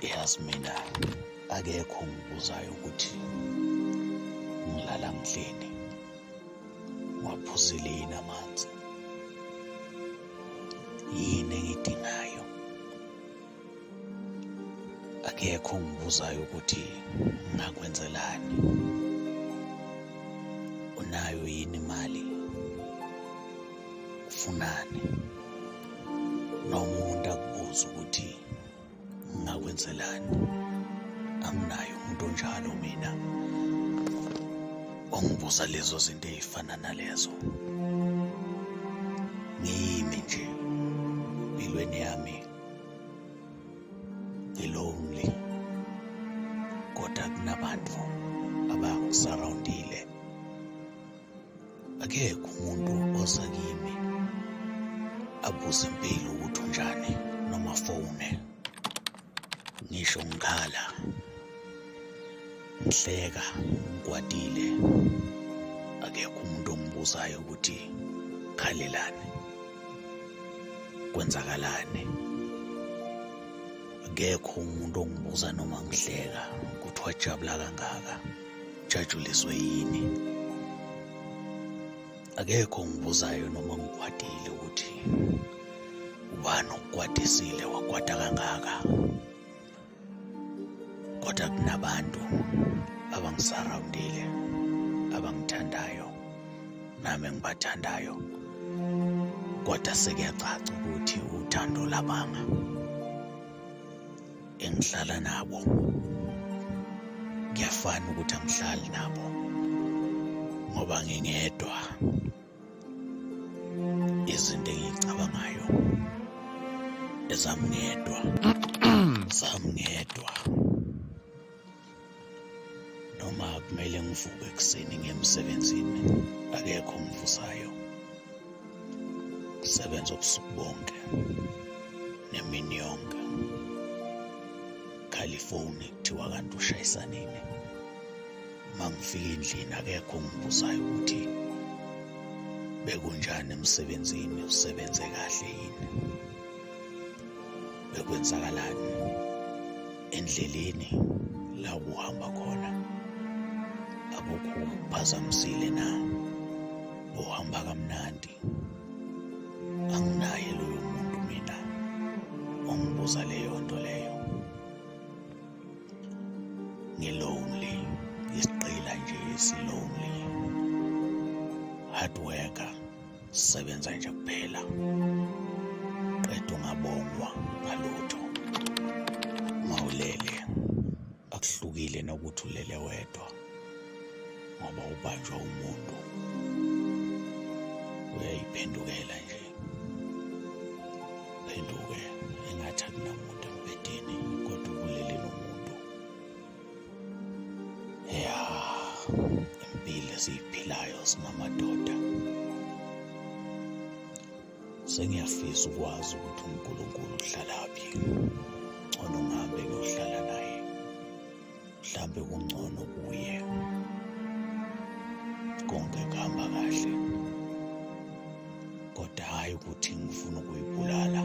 Yazi mina akekho ongibuzayo ukuthi ngilala ngidleni, ngiwaphuzile yini amanzi, yini engiyidingayo. Akekho ongibuzayo ukuthi ngingakwenzelani, unayo yini imali, ufunani, noma umuntu akubuze ukuthi ngingakwenzelani. Anginaye umuntu onjalo mina ongibuza lezo zinto ey'fana nalezo. Ngiyimi nje empilweni yami ngi-lonely, kodwa kunabantu abangisarawundile. Akekho umuntu oza kimi abuze impilo ukuthi unjani noma afone, ngisho ngikhala, ngihleka, ngikwatile, akekho umuntu ongibuzayo ukuthi khalelani, kwenzakalani. Akekho umuntu ongibuza noma ngihleka ukuthi wajabula kangaka, ujatshuliswe yini. Akekho ongibuzayo noma ngikwatile ukuthi ubani okukwatisile wakwata kangaka. Kodwa kunabantu abangisarawundile, abangithandayo, nami engibathandayo. Kodwa sekuyacaca ukuthi uthando labanga engihlala nabo kuyafana ukuthi angihlali nabo ngoba ngingedwa. Izinto engiyicabangayo ezami ngedwa, zami ngedwa. Noma kumele ngivuke ekuseni ngiye emsebenzini, akekho ongivusayo. Ngisebenza ubusuku bonke nemini yonke. Khala ifoni kuthiwa kanti ushayisa nini. Uma ngifika endlini akekho ongibuzayo ukuthi bekunjani emsebenzini, usebenze kahle yini, bekwenzakalani endleleni la ubuhamba khona, akukho okuphazamisile na, uhamba kamnandi. Anginaye loyo muntu mina ongibuza leyo nto leyo. Ngi-lonely, isigqila nje esi-lonely, hard worker, sebenza nje kuphela, qeda ungabongwa ngalutho. Mawulele akuhlukile nokuthi ulele wedwa ngoba ubanjwa umuntu, uyayiphendukela nje, phenduke engathi akunamuntu embhedeni kodwa ubulele nomuntu. Ya, impilo esiyiphilayo singamadoda. Sengiyafisa ukwazi ukuthi uNkulunkulu uhlalaphi, ngcono ngihambe ngiyohlala naye, mhlambe kungcono kuye, konke kuhamba kahle. Kodwa hhayi ukuthi ngifuna ukuyibulala,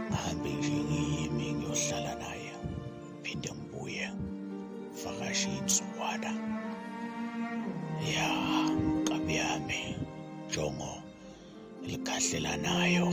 ngihambe nje ngiyimi ngiyohlala naye, ngiphinde ngibuye ngivakashe insukwana. Ya, nkabi yami, jongo elikhahlelanayo.